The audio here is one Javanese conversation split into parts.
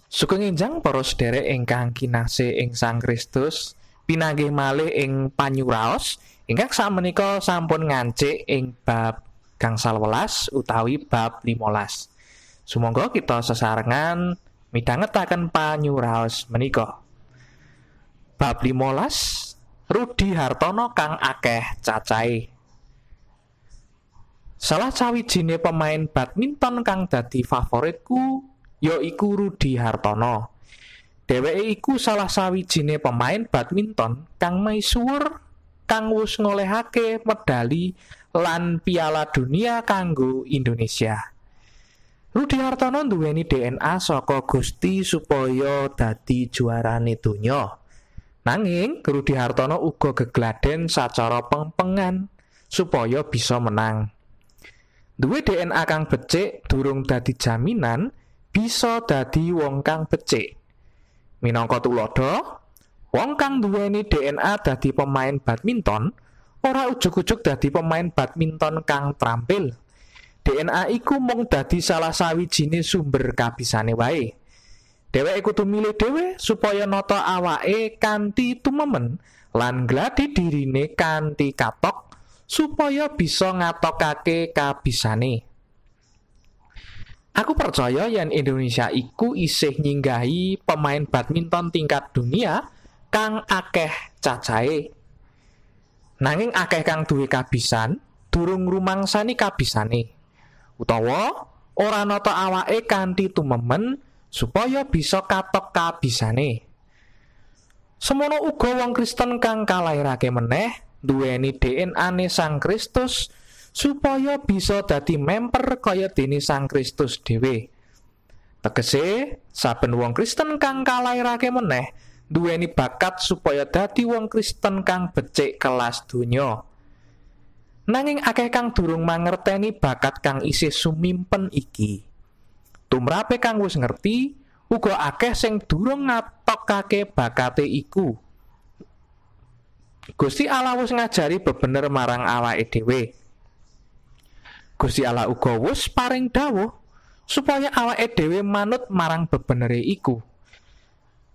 Sugeng enjang para sedherek ingkang kinasih ing Sang Kristus, pinanggih malih ing panyuraos ingkang sakmenika sampun ngancik ing bab gangsal welas utawi bab 15. Sumangga kita sesarengan midhangetaken panyuraos menika. Bab 15, Rudi Hartono kang akeh cacahe. Salah sawijine pemain badminton kang dadi favoritku ya iku Rudi Hartono. Dheweke iku salah sawijine pemain badminton kang misuwur kang wis ngolehake medali lan piala dunia kanggo Indonesia. Rudi Hartono nduweni DNA saka Gusti supaya dadi juarane donya. Nanging Rudi Hartono uga gegladen sacara pengpengan supaya bisa menang. Duwe DNA kang becik durung dadi jaminan bisa dadi wong kang becik. Minangka tuladha, wong kang duweni DNA dadi pemain badminton ora ujug-ujug dadi pemain badminton kang trampil. DNA iku mung dadi salah sawijine sumber kabisane wae. Dheweke kudu milih dhewe supaya nata awake kanthi tumemen lan gladi dirine kanthi katok supaya bisa ngatokake kabisane. Aku percaya yen Indonesia iku isih nyinggahi pemain badminton tingkat dunia kang akeh cacahe. Nanging akeh kang duwe kabisan durung rumangsani kabisane, utawa ora nata awake kanthi tumemen supaya bisa katok kabisane. Semono uga wong Kristen kang kalairake meneh duweni DNA-ne Sang Kristus supaya bisa dadi memper kaya dene Sang Kristus dhewe. Tegese, saben wong Kristen kang kalairake meneh duweni bakat supaya dadi wong Kristen kang becik kelas donya. Nanging akeh kang durung mangerteni bakat kang isih sumimpen iki. Tumrape kang wis ngerti, uga akeh sing durung ngatokake bakate iku. Gusti Allah wis ngajari bebener marang awake dhewe. Gusti Allah uga wis paring dawuh supaya awake dhewe manut marang bebenere iku.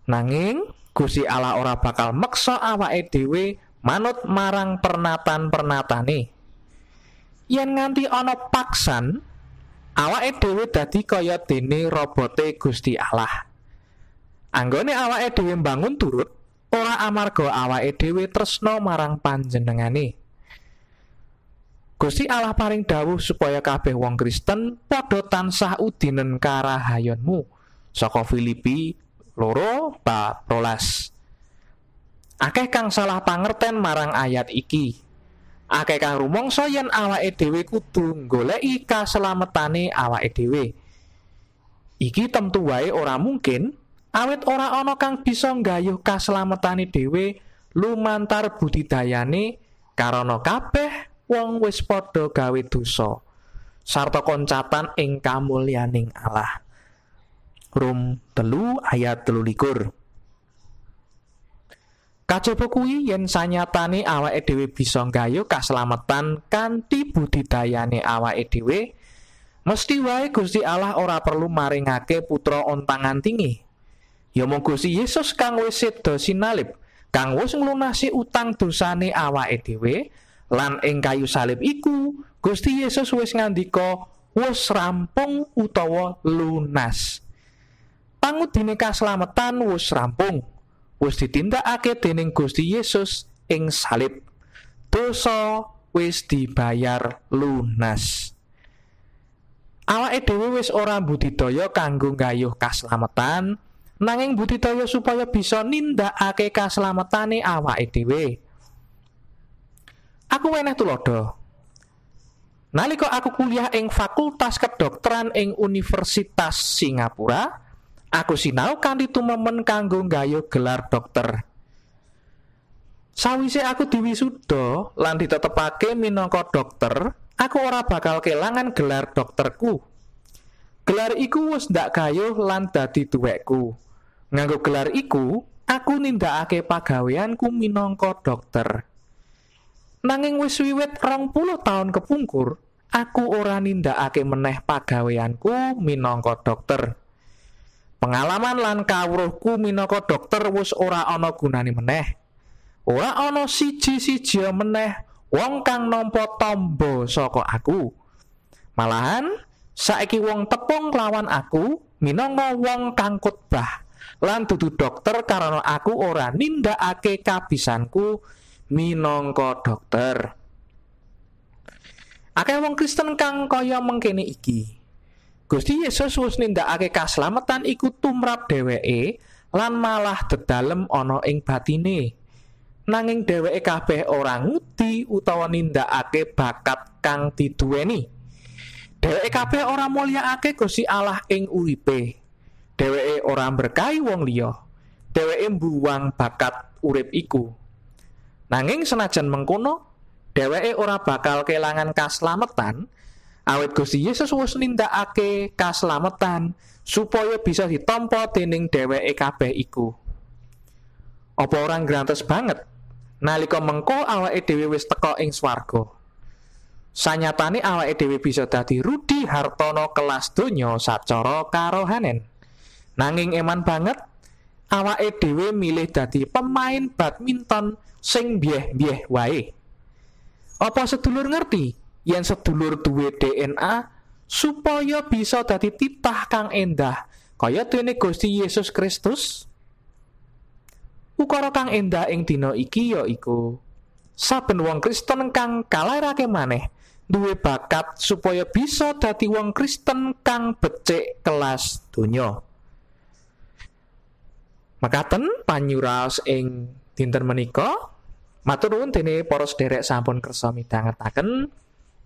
Nanging Gusti Allah ora bakal meksa awake dhewe manut marang pernatan-pernatane. Yen nganti ana paksan, awake dhewe dadi kaya dene robote Gusti Allah. Anggone awake dhewe mbangun turut ora amarga awake dhewe tresna marang panjenengane. Gusti Allah paring dawuh supaya kabeh wong Kristen padha tansah udinen karahayonmu. Saka Filipi 2 bab 12. Akeh kang salah pangerten marang ayat iki. Akeh kang rumangsa yen awake dhewe kudu nggoleki kaselametane awake dhewe. Iki temtu wae ora mungkin, awit ora ana kang bisa nggayuh kaselametane dhewe lumantar budidayane karana kabeh wong wis padha gawe dosa sarta koncatan ing kamulyaning Allah. Rom 3 ayat 23. Kajaba kuwi yen sanyatane awake dhewe bisa nggayuh kaslametan kanthi budidayane awake dhewe, mesti wae Gusti Allah ora perlu maringake putra ontang-antinge. Ya mung Gusti Yesus kang wis seda sinalib, kang wis nglunasi utang dosane awake dhewe, lan ing kayu salib iku Gusti Yesus wis ngandika wis rampung utawa lunas. Pangudine kaslametan wis rampung, wis ditindakake dening Gusti Yesus ing salib. Dosa wis dibayar lunas. Awake dhewe wis ora budidaya kanggo nggayuh kaslametan, nanging budidaya supaya bisa nindakake kaslametane awake dhewe. Aku weneh tuladha. Nalika aku kuliah ing Fakultas Kedokteran ing Universitas Singapura, aku sinau kanthi tumemen kanggo nggayuh gelar dokter. Sawise aku diwisuda lan ditetepake minangka dokter, aku ora bakal kelangan gelar dokterku. Gelar iku wis ndak gayuh lan dadi duwekku. Nganggo gelar iku, aku nindakake pagaweanku minangka dokter. Nanging wis wiwit 20 taun kepungkur, aku ora nindakake meneh pagaweanku minangka dokter. Pengalaman lan kawruhku minangka dokter wis ora ana gunane meneh. Ora ana siji-siji meneh wong kang nampa tamba saka aku. Malahan saiki wong tepung lawan aku minangka wong kang khotbah lan dudu dokter karena aku ora nindakake kabisanku minangka dokter. Akeh wong Kristen kang kaya mengkene iki. Gusti Yesus wis nindakake kaslametan iku tumrap dheweke lan malah dedalem ana ing batine. Nanging dheweke kabeh ora ngudi utawa nindakake bakat kang diduweni. Dheweke kabeh ora mulyakake Gusti Allah ing uripe. Dheweke ora berkahi wong liya. Dheweke mbuwang bakat urip iku. Nanging senajan mengkono, dheweke ora bakal kelangan kaslametan. Awit Gusti Yesus wis nindakake kaslametan supaya bisa ditampa dening dheweke kabeh iku. Apa ora ngrantes banget nalika mengko awake dhewe wis teka ing swarga? Sanyatane awake dhewe bisa dadi Rudi Hartono kelas donya sacara karohanen. Nanging eman banget awake dhewe milih dadi pemain badminton sing byeh-byeh wae. Apa sedulur ngerti yen sedulur duwe DNA supaya bisa dadi titah kang endah kaya dene Gusti Yesus Kristus? Ukara kang endah ing dina iki ya iku saben wong Kristen kang kalairake maneh duwe bakat supaya bisa dadi wong Kristen kang becik kelas donya. Makaten panyuraos ing dinten menika. Matur nuwun dene para sederek sampun kersa midhangetaken.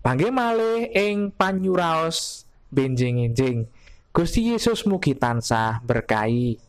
Panggih malih ing panyuraos benjing-enjing. Gusti Yesus mugi tansah berkahi.